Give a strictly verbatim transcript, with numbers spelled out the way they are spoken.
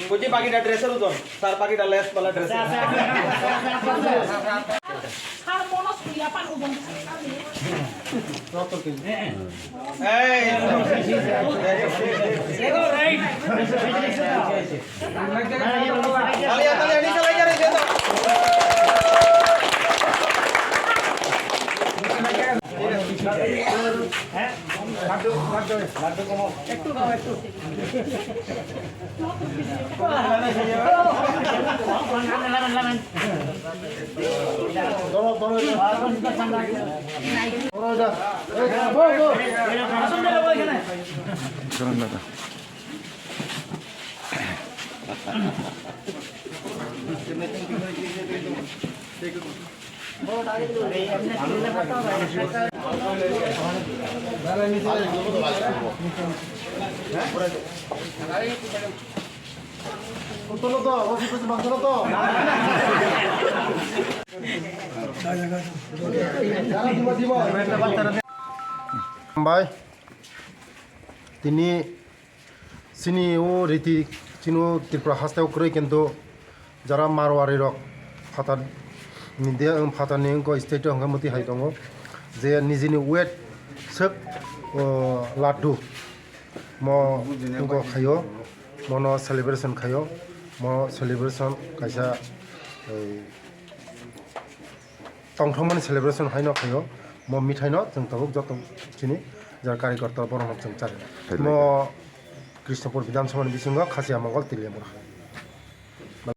Buji pakita dress-er uton, sir pakita less pala dress. Sir mono suya pan ubon. Hey. Talia, talia, ni salai jare jeta. Hambai. Tini chini o riti, chini o Tripura haste o kwrwi, kintu jara Marwari rok phatar ni de, phatar ni wngkha state o hwnkhe mwtwi hai tongo je nijini weight swk, o, laddu mo wngkha khaio, mono celebration khaio, mo celebration kaisa, ei, tongthokmani celebration haino khaio, mo mithai no chwng tabuk joto chini jara karikorta borok no chwng chari. Mo Krishnapur Bidhan Sabha ni bisingo Khasiya Mongol Tiliya Mura.